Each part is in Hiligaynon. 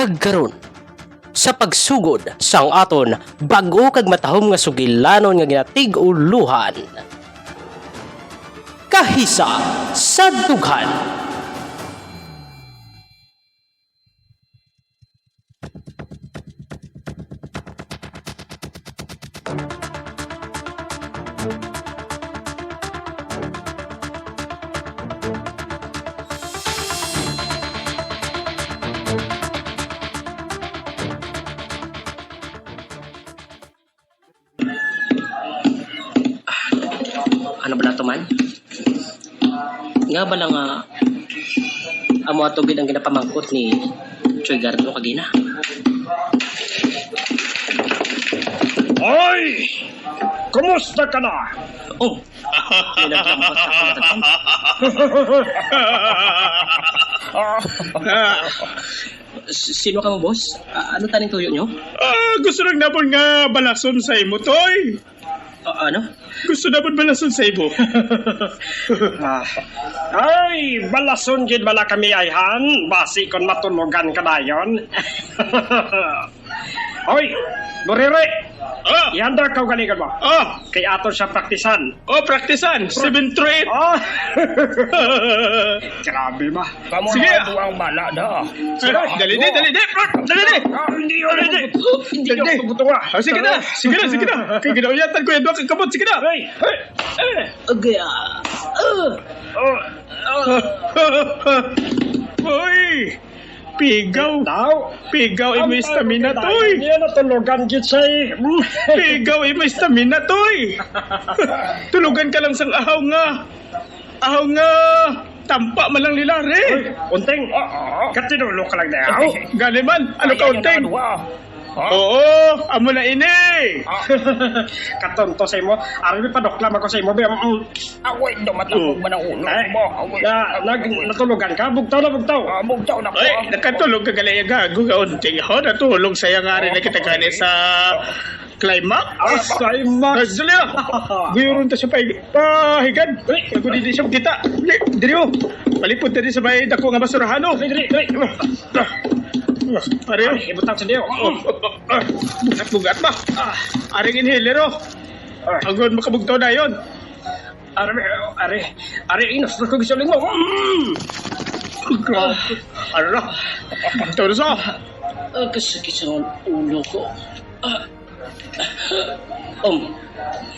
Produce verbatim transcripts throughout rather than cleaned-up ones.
Kag karon, sa pagsugod sang aton bag-o kag matahom nga sugilanon nga ginatig-ulohan, Kahisa sa Dughan. Ano ba nato man? Nga ba lang nga amo ato gid ang ginapamangkot ni Choy Gardo kagina? Oy! Kumusta ka na? Oh, may naglampas sa kamatagan. Ah, s-, sino ka mo, boss? Ah, ano taning tuyo nyo? Ah, gusto lang namon nga balason sa imo, Toy. Ah, ano? Gusto namon balason sa imo. Ah. Ay, balason gid bala kami, ayhan. Basi kon matulogan ka dayon. Hoy, Buriri! Ah! Ihanda ka gali mo. Ah! Kay ato siya praktisan. Oh, praktisan. Seven to eight. Ah! Grabe ba? Kamo Sige. Mga duwang bala na. Sige, dali, dali, dali, dali. Dali, dali. Ah, hindi ako Dali, dali. buto-, hindi Dali, ako dali. buto-, ah. Ah, sige na, sige na, sige na. Kay ginauyatan ko yung duha ka kamot, sige na. Hey, hey, hey. Agay, ah. Ah. Oh. Hoy! Pigaw! Tao. Pigaw imo Ang istamina, tao toy! Niya natulugan gid siya eh. Pigaw imo istamina, toy! Tulugan ka lang sang ahaw nga, ahaw nga tampa man lang nila, re. Uy, Unting, Ah, ah, ah. Katinulo ka lang na, aw. Gani man, ano ka, Ay, ay, Unting? ano, ah. Ha? Oo, amo na ini. Ah. Katonto sa imo. Ari, paduklam ako sa imo, be. Mm. Agoy, dumatapog Oh. man ang ulo Eh, mo. Agoy, na, agoy, nag-, agoy. Natulugan ka? Bugtaw na, bugtaw. Ah, bugtaw na ko, Ay, ah. Nakatulog ka gali, gago ka, Unting. Ho, natulog saya nga rin Oh, na kita gani okay. sa climax. Ah, climax. Ay, dali, ah. Guyuron ta siya pa, pahigad. Ay. Ako di, di siya kita. Dali, dali, oh. Palipod ta di sa may dako nga basurahan, oh. Dali, dali, dali. Pare, oh. Ay, ibutang sa diyo. Oh, oh, oh, ah. Bugat-bugat ba? Ah. Aring inhaler, oh. Ah. Agod makabugtaw na yun. Are, are, are, inos na ko sa limo. Mm. Grabe. Ara. Pagtawag sa. Ah, kasakit sa ulo ko. Ah. Um,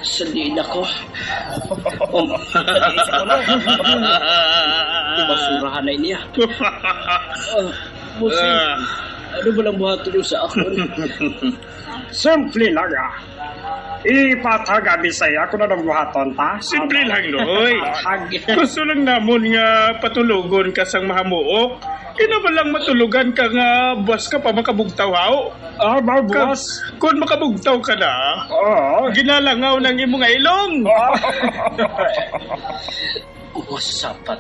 sali na ko. Um. Basurahan na niya. Ah, bossing, Ah. ano ba lang buhaton mo sa akon? Simple lang, ah. Ipatag ang Bisaya kung anong buhaton ta. Simple lang, Loy. Hag- Gusto lang namon nga patulogon ka sang mahamuok. Ina ba lang matulogan ka nga buwas ka pa makabugtaw, haw? Ah, ba, Ka-, buwas? Kung makabugtaw ka na, Oo. Ginalangaw ng imo nga ilong. Oo. Masapat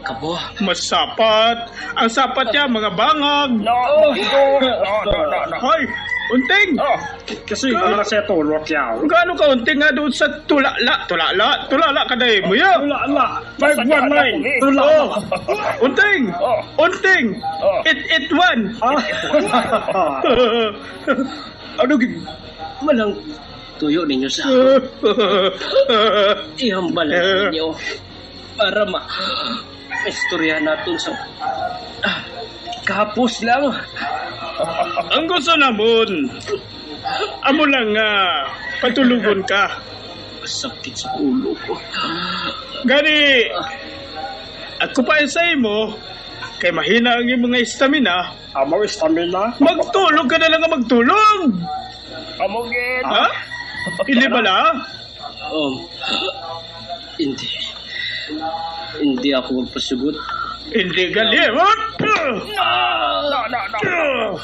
ka ba? Masapat? Ang sapat niya, mga bangag. No, no, no, no, no, no. Hoy, Unting! Oh. Kasi Ka- hindi na siya tulog yaw. Gaano ka, Unting, nga doon sa tulala, tulala, tulala ka dahil mo, ya? Tulala. Five one nine. Tulala. Oh. Unting! Oh. Unting! Oh. Eight eight one! Ah. Ano gid? Malang tuyo ninyo sa ako. Ihambal ninyo para ma-, maistorya naton sa, ah, kahapos lang. Ang gusto namon, amo lang nga patulogon ka. Sakit sa ulo ko. Gani, ako pa sa imo, kay mahina ang imong estamina, Amo, estamina. Magtulog ka na lang nga magtulog. Amo gid. Ha? Hindi bala? Um, hindi. Hindi ako magpasugot. Hindi gali. No, no, no, no, no.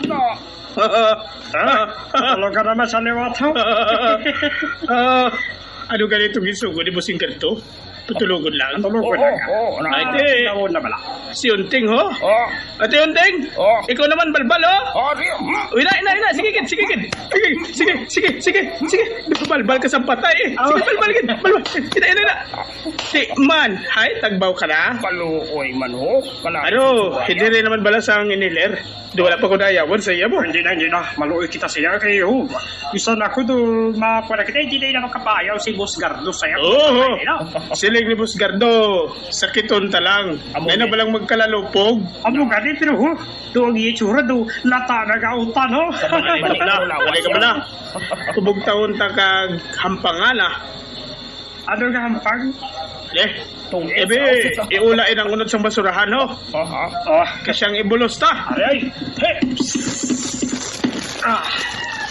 No. Tulog ka naman sa liwat, ha? Ah, ano gali itong gisugod ni Bossing Kanto? Patulogod lang. Patulogod Oo, lang. oo, na- Ay, di. Tawon na bala. Si Unting, ho? Oh. Ate Unting, Oh. ikaw naman, balbal, ho? Oh, sige. Hmm. Uy, na, na, na. Sige, kid. Sige, kid. Sige, sige, sige, sige, sige. Balbal ka sa patay, eh. Sige, Oh. balbal, kid. Balbal. Ina, ina, ina. Si Man, hay, tagbaw ka na? Kaluoy man, ho. Kana Ano, sa buhay. Hindi rin naman bala sang iniler? Do wala pa ko nayawan sa iya mo. Hindi na, hindi na. Maluoy kita sa iya kay, oh, bisan ako do, makuha na kita, hindi na, na makapayaw si Boss Gardo sa iya. Oo, Hindi na. Siling ni Boss Gardo, sakiton ta lang. Amo May na ni. Balang magkalalupog. Amo gani, pero, oh, do ang itsura do, lata na gautan, oh. Sa mga Balik na, wala, balik ka wala. Pala. Kubog taon ta kag hampangana. Ano nga hampang? Eh, Tungis. Ebe, iula in ang unod sang basurahan, ho. Aha. Oh. Kasi ang ibulos ta. Aray! Hey! Psst! Ah,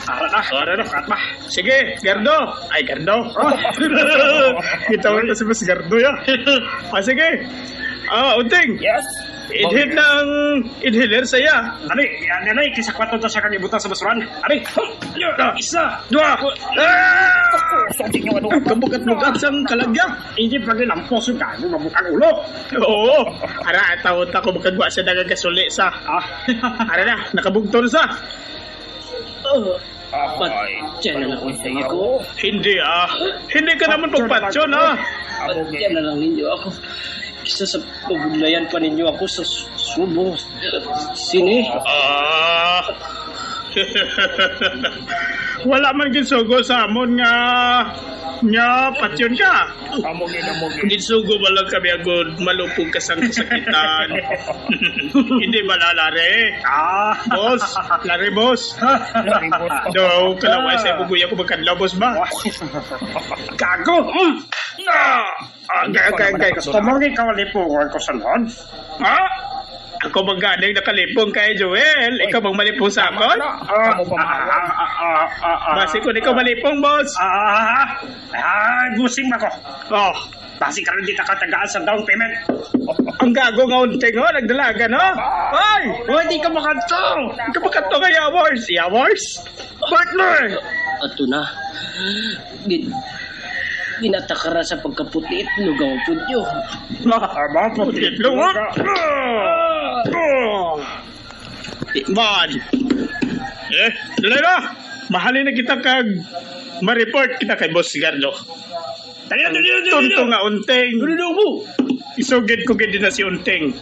ara na. Ara na. Kat ba? Sige, Gardo. Ay, Gardo. Oh. Kita mo na si Boss Gardo, ya. Ah, sige. Ah, Unting. Yes. Idhit ng inhaler sa iya. Dali, yan, dali. Kisa kwato to sa kang ibutang sa basuran. Ari, hum! Ah. Isa, dua. Ah! Ako, sa inyo, ano? Ang kabugat-bugat sang kalagya. Hindi pa rin ang puso ka, ano, mabukang ulo. Oo. Ara, tawon ta ko makagwa sa nagagasuli sa. Ah. Ara na, nakabugtol sa. Oh, Ay, patyan na lang ano unting kayo? Ako. Hindi, ah. Hindi ka naman Patyan na lang pagpatyon, ako. Ah. Amo, Patyan na lang ninyo ako. Isa sa pabudlayan pa ninyo ako sa su-, subo. Sini? Ah. Wala man ginsugo sa amon nga, nga patyon ka. Amo gid, amo gid. Ginsugo ba lang kami agud malupog ka sang kasakitan? Hindi ba, Lare? Ah. Boss, Lare, boss. Lare, boss. Do, kalaway sa ibubuya ko magkadlaw, boss ba? Gago! Mm. Ah! Ah, kay, kay, kay, Gusto mo nga ikaw ang lipungon ko, San Juan? Ha? Ako ba ganing nakalipong kay Joel? Oy. Ikaw bang malipong sa Tama akon? na. Ah, Amo pa ah, maawa. Ah, ah, ah, ah, ah. Basi ko di ko malipong, boss. Ah, ah, ah, ah, gusing ba ko? Oh. Basi ka rin di ka katagaan sa down payment. Ang gago nga unting, oh, nagdalagan, oh. Ah. Ay! Oh, di ka makadto. Di ka makadto kay Yawars. Yawars? Partner! Ato na. Gin-, ginatakara sa pagkaputi-itlog ang pudyo. Aba, puti-itlog, ha? Man! Eh, dali na! Mahalin na kita kag ma-report kita kay Boss Gardo. Dali na, dali na, dali na! Tonto nga unting. Dali na, ubo! Isugid ko gid na si unting.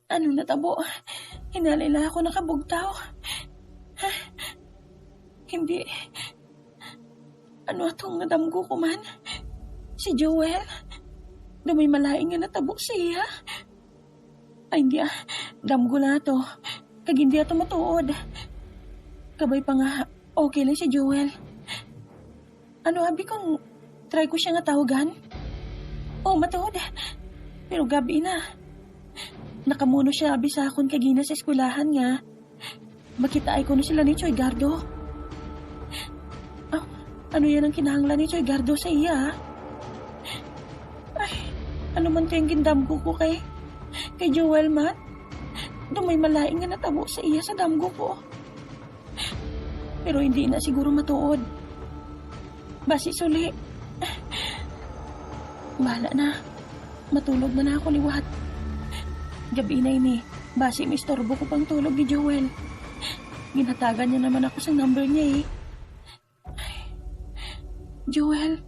Ano natabo? Hinali lang ako nakabugtaw. Hindi. Ano atong nadamgo ko man? Si Joel? Daw may malain nga natabo sa iya? Ay, hindi ah. Damgo lang ato. Kag hindi ato matuod. Kabay pa nga, okay lang si Joel. Ano, abi, kung try ko siya nga tawagan? Oh, matuod. Pero gabi na. Nakamuno siya, abi, sa akon kagina sa eskwelahan nga makitaay ko na sila ni Choy Gardo. Ah, ano yan ang kinahanglan ni Choy Gardo sa iya, ah? Ay, ano man kayang gindamgo ko kay, kay Joel man? Daw may malain nga natabo sa iya sa damgo ko. Pero hindi na siguro matuod. Basi suli. Bahala na. Matulog na lang ako liwat. Gabi na ini. Basi maistorbo ko pang tulog ni Joel. Ginhatagan niya naman ako sa number niya eh. Joel.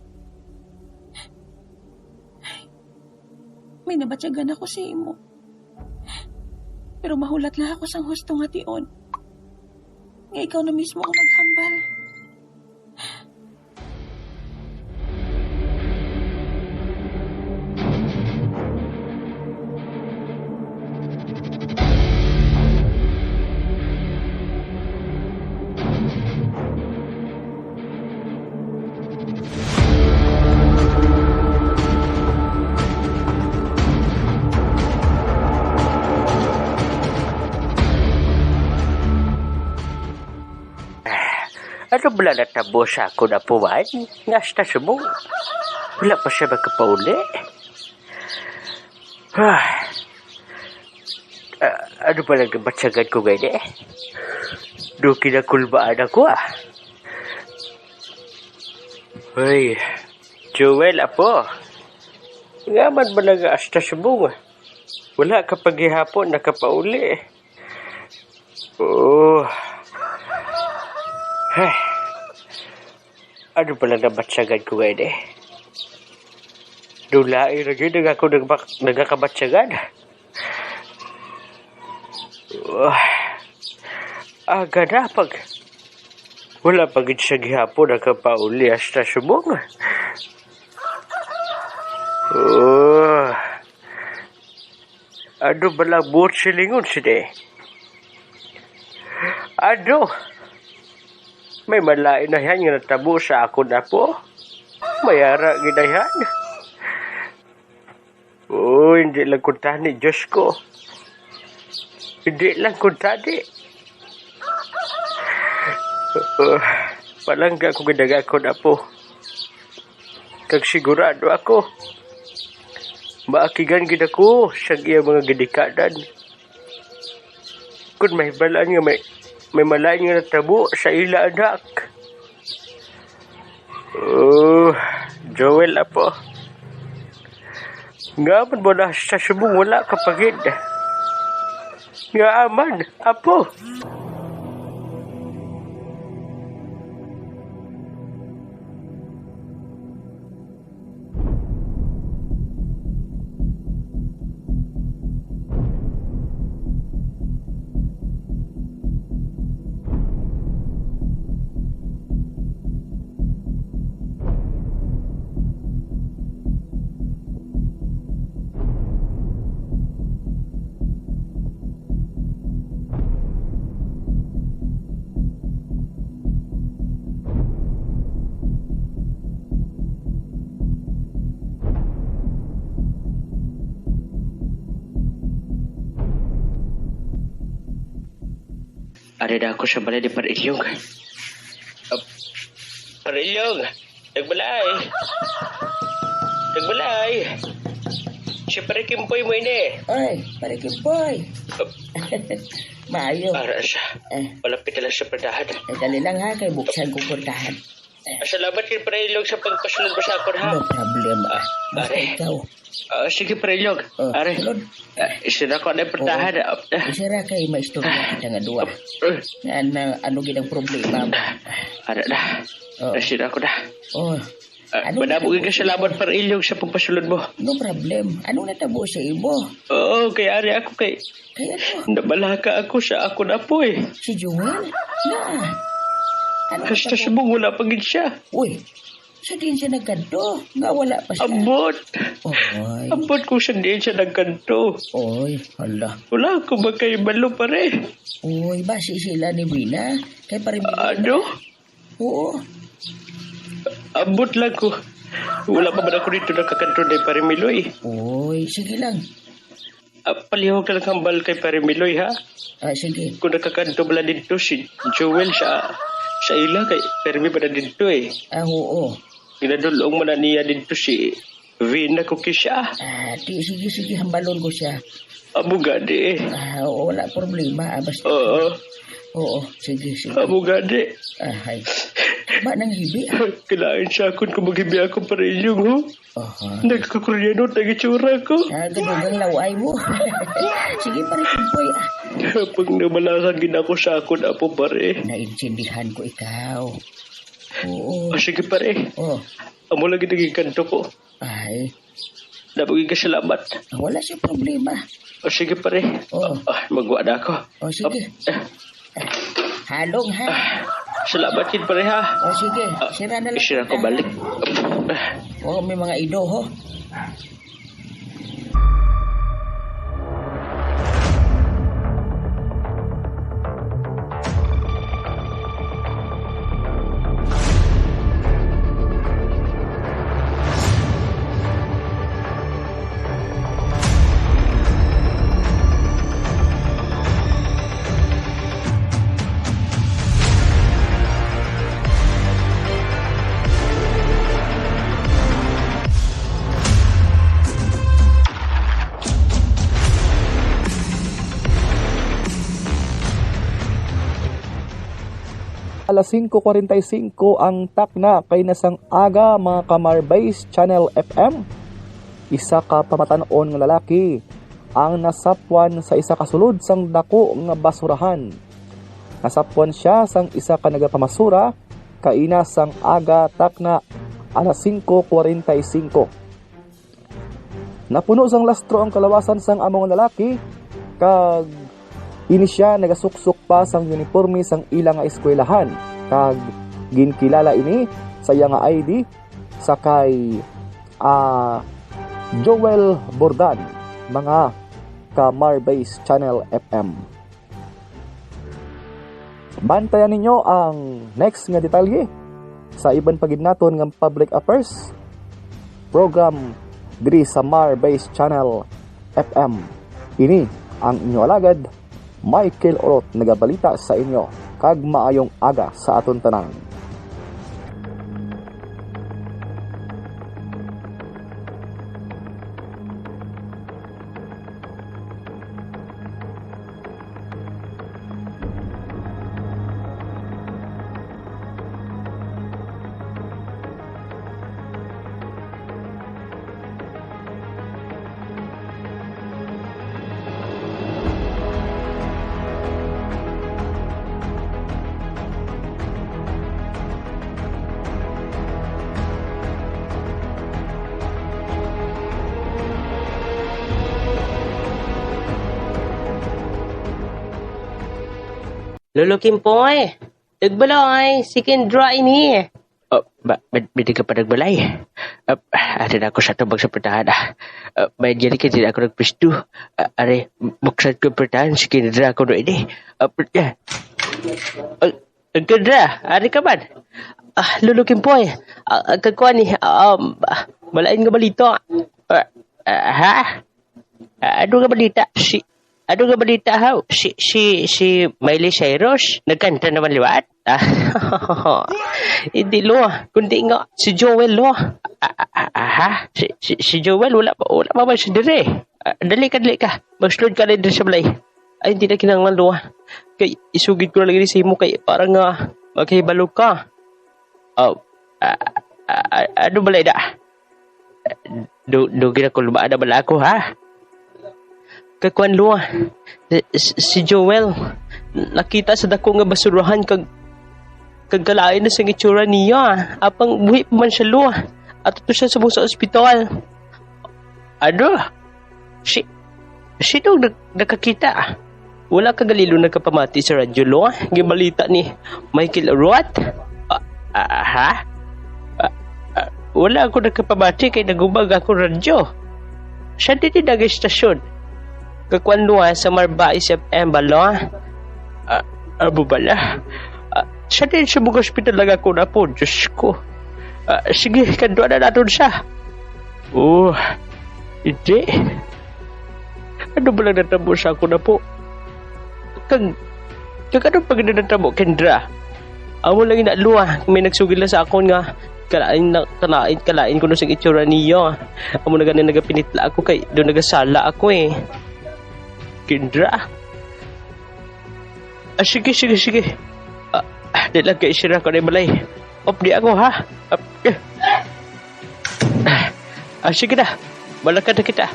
May nabatyagan ako sa imo. Pero mahulat lang ako sang husto nga tion. Nga ikaw na mismo ang maghambal. Ano bala natabo sa akon apuan nga hasta subong wala pa siya makapauli? Ah, ah, ano bala nga batyagan ko ngayon eh? Do kinakulbaan ako ah. Hoy, Joel, apo. Nga man bala nga hasta subong wala ka pa gihapon nakapauli? Oh. Heh. Ano pala nabatyagan ko ngayon eh? Nulain na yun ang ako nagbak- nagakabatyagan. Oh. Aga na pag wala pa gid siya gihapon nakapauli hasta subong. Oh. Ano ba lang buot silingon sini? Ano? May malain na yan nga natabo sa akon apo? May ara ginayan? Oh, hindi lang kuntani, Diyos ko. Hindi lang kuntani. Oh, palangga ko gid ang akon apo. Kag sigurado ako, maakigan gid ako sa iya mga ginikanan. Kun mahibalaan nga may, may malain nga natabo sa ila anak. Oh, Joel, apo. Nga man mo na sa subong wala ka pa gid. Nga aman, apo. Ari na ako sa balay ni Pare Ilyong. Ah, Pare Ilyong, nagbalay. Nagbalay. Si Pare Kimpoy mo ini. Oy, Pare Kimpoy. Ah. Maayo. Ara siya. Eh. Malapit na lang sa padahan. Eh, dali lang ha, kay buksan ko portahan. Ah, salamat kay Pare Ilyong sa pagpasulod mo sa akon, ha? No problem. Ah, Basta are. Ikaw. Ah, sige, Pare Ilyong. Oh, are. Sulod. Ah, isira ko na yung portahan. Oo. Ah, ah. Isira kay may istorya kita nga duwa. Ah. Nga na, ano gid ang problema mo? Ara na. Oh. Isira ko na. Oh. Ah, ano madamo na gid ka salamat, Pare Ilyong, sa pagpasulod mo. No problem. Ano natabo sa imo? Oo, kay ari ako kay Kaya to. Nabalaka ako sa akon apo eh. Si Joel? Na. Ano Hasta ka subong wala pa gid siya. Uy, sa diin siya nagkadto? Nga wala pa siya? Ambot. Oy. Ambot kung sa diin siya nagkadto. Oy, hala. Wala ako makahibalo, pare. Uy, basi sila ni Wina. Kay pare Miguel. Ano? Oo. Ambot lang ko. Wala pa man ako dito nakakadto ni Pare Miloy. Uy, sige lang. Ah, palihog ka lang hambal kay Pare Miloy, ha? Ah, sige. Kung nakakadto bala didto si Joel sa, sa ila, kay permi pa na didto, eh. Ah, oo. Ginadul-ong man na niya didto si Vina ko, Kisha. Ah, di, sige, sige, hambalon ko siya. Amo gani, eh. Ah, oo, wala problema, ah, basta. Oo. Oo, sige, sige. Amo gani. Ah, hay. Ba, nang hibi, ah. Kailangan siya akon kung maghibi ako, Pare Ilyong, ho? Aha. Nagkakuryanot ang itsura ko. Ah, gadugang laway mo. Sige, Pare Kimpoy, ah. Pag namalasan gid ako sa akon apo, pare. Naintindihan ko ikaw. Oo. Ah, sige, pare. Oh. Amo lagi naging kanto ko. Ay. Dapat ka salamat. Wala siya problema. O, sige, pare. Oh. Ah, magwa na ako. O, sige. Ah. Halong, ha? Ah, salamat gid, pare, ha? O, sige. Ah, sira na lang isira ko kita, balik. Ha? Ah. O, may mga ido, ho. Alas singko kwarenta y singko ang takna kay nasang aga, mga ka-Marbase Channel F M. Isa ka pamatan-on nga lalaki ang nasapwan sa isa ka sulod sang dako nga basurahan. Nasapwan sia sang isa ka nagapamasura kaina sang aga, takna alas singko kwarenta y singko. Napuno sang lastro ang kalawasan sang amo nga lalaki, kag ini sia nagasuksok pa sang uniporme sang ila nga eskwelahan, kag ginkilala ini sa iya nga I D sa kay, ah, Joel Bordan, mga ka-Marbase Channel F M. Bantayan ninyo ang next nga detalye sa iban pa gid naton nga public affairs program diri sa Marbase Channel F M. Ini ang inyo alagad, Michael Orot, nagabalita sa inyo, kag maayong aga sa aton tanan. Lolo Kimpoy, nagbalay, si Kendra ini. Oh, ba, ba, pwede ka pa nagbalay? Ah, ari na ako sa tubag sa putahan, ah. Ah, may diri ka, diri ako nagpisto. Ah, ari, buksan ko ang putahan, si Kendra ako no ini. Ah, pwede. Ah, Kendra, ari ka man. Ah, Lolo Kimpoy, ah, ah, kagkuan ni, um, ah, malain nga balita. Ah, ah, ha? Ah, ano nga balita? Si, ano nga balita, ha? Si, si, si Miley Cyrus, nagkanta naman liwat? Ah, hindi, lo. Kundi nga, si Joel, lo. Ah, ah, ah, ah, ha? Si, si, si Joel, wala pa, wala pa ba siya dire? Ah, dali ka, dali ka. Magsulod ka na diri sa balay. Ay, hindi na kinahanglan, lo. Kay, isugid ko na lang ini sa imo kay para nga makahibalo ka. Oh, ah, ah, ah, ano balay da? Du-, dugi na ko, lumaan na bala ako, ha? Kakuan, lo, si, si, si Joel, nakita sa dako nga basurahan kag, kag kalain na sing itsura niya. Apang buhi pa man siya, lo. Ato to siya subong sa ospital. Ano? Si, sino nag-, nakakita? Wala ka gali, lo, nagkapamati sa radyo, lo? Gibalita ni Michael Ruat? Ah, ah, ha? Ah, ah, wala ako nagkapamati kay nagubag ako radyo. Sa dili nag-istasyon. Kakuan, lo, ha, sa Marbais F M ba, lo? Ah, amo bala? Ah, sa din sa mga ospital lang ako na po, Diyos ko. Ah, sige, kadwa na naton siya. Oh, hindi. Ano ba lang natabo sa ako na po? Kag, kag ano pa gid natabo, Kendra? Amo lang ina, lo, ha, may nagsugid lang sa akon nga kalain na, kalain, kalain ko no sing itsura niya. Amo na gani nagapinitla ako kay do nagasala ako, eh. Kendra? Ah, sige, sige, sige. Ah, ah, di lang kay sira ko na balay. Op, di ako, ha? Ah, eh. Ah, sige na. Malakad na kita.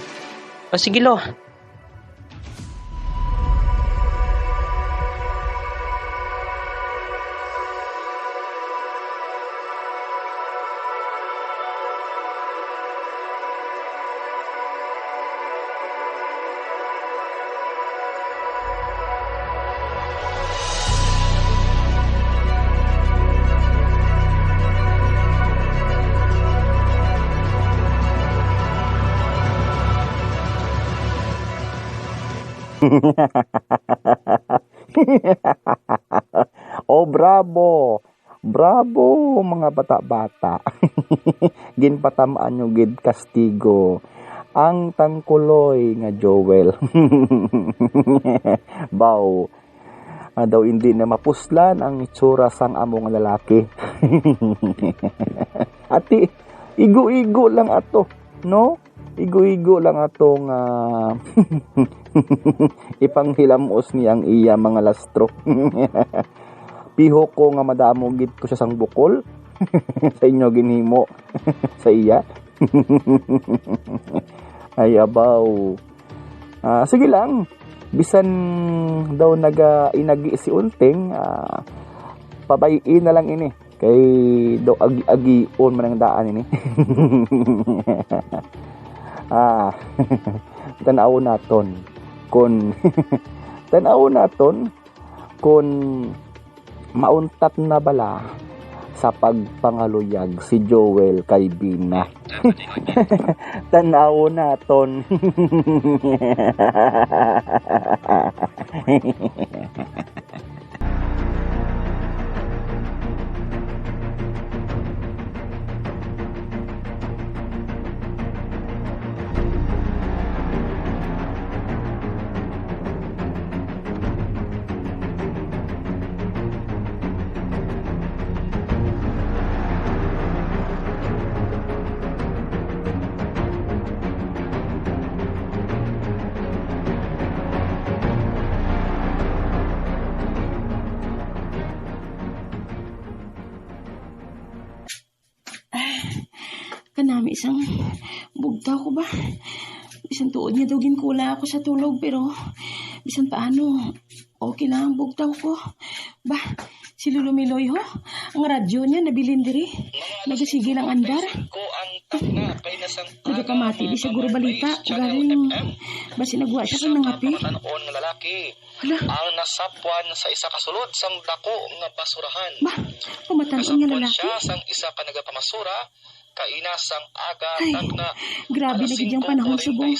Ah, sige, lo. Oh, bravo! Bravo, mga bata-bata! Ginpatam-an nyo gid kastigo ang tangkuloy nga Joel. Baw, nga daw hindi na mapuslan ang itsura sang amo nga lalaki. Ati, igo-igo lang ato, no? Igo-igo lang ato nga ipanghilamos niya ang iya mga lastro. Piho ko nga madamo gid ko siya sang bukol sa inyo ginhimo sa iya. Ay, abaw. Ah, sige lang. Bisan daw naga-inagi si Unting, ah, pabay-i na lang ini. Kay daw agi-agion man ang daan ini. Ah, tan-awon naton. Kun tan-awon naton kun mauntat na bala sa pagpangaluyag si Joel kay Bina. Tan-awon naton. Kanami sang bugtaw ko ba? Bisan tuod nga daw ginkula ako sa tulog, pero bisan paano, okay lang ang bugtaw ko. Ba, si Lolo Miloy ho, ang radyo niya nabilin diri. Nagasige lang andar. Nagapamati di sa guro balita, galing basi nagwa siya kang nangapi. Hala. Ang nasapwan sa isa ka sulod sang dako nga basurahan. Bah, pamatan-on nga lalaki. Nasapwan siya sang isa ka nagapamasura kaina sang aga. Ay, tagna grabe na gid ang panahon subong.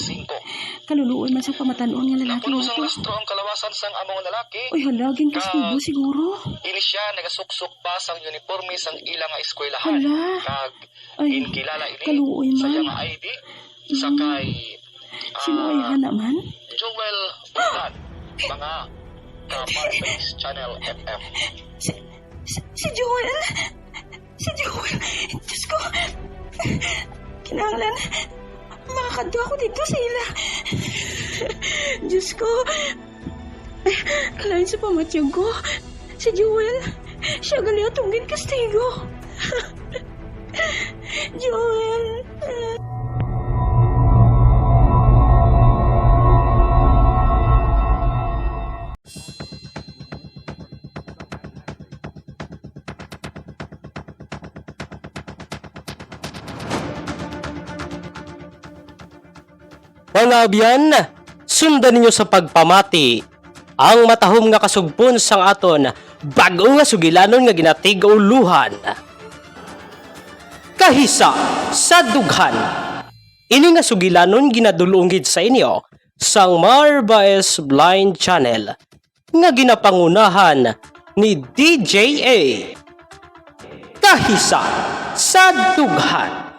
Kaluluoy man sa pamatan-on nga lalaki. Napuno sang lastro ang kalawasan sang amo nga lalaki. Uy, hala, ginkastigo siguro. Ini siya nagasuksok pa sang uniforme sang ila nga eskwelahan. Hala. Kag ginkilala ini sa iya nga I D. Sakay. Sino ay hana man? Joel Bulan, mga ka-Martes Channel F M. Si, si, si Joel? Si Joel? Diyos ko! Kinahanglan makakadto ako dito sa ila. Diyos ko! Kalain sa pamatyag ko. Si Joel, siya gali atong ginkastigo. Joel. Mga abyan, sundan ninyo sa pagpamati ang matahom nga kasugpon sang aton bag-o nga sugilanon nga ginatig-ulohan, Kahisa sa Dughan. Ini nga sugilanon ginadul-ong gid sa inyo sang Marbaes Blind Channel, nga ginapangunahan ni D J A. Kahisa sa Dughan.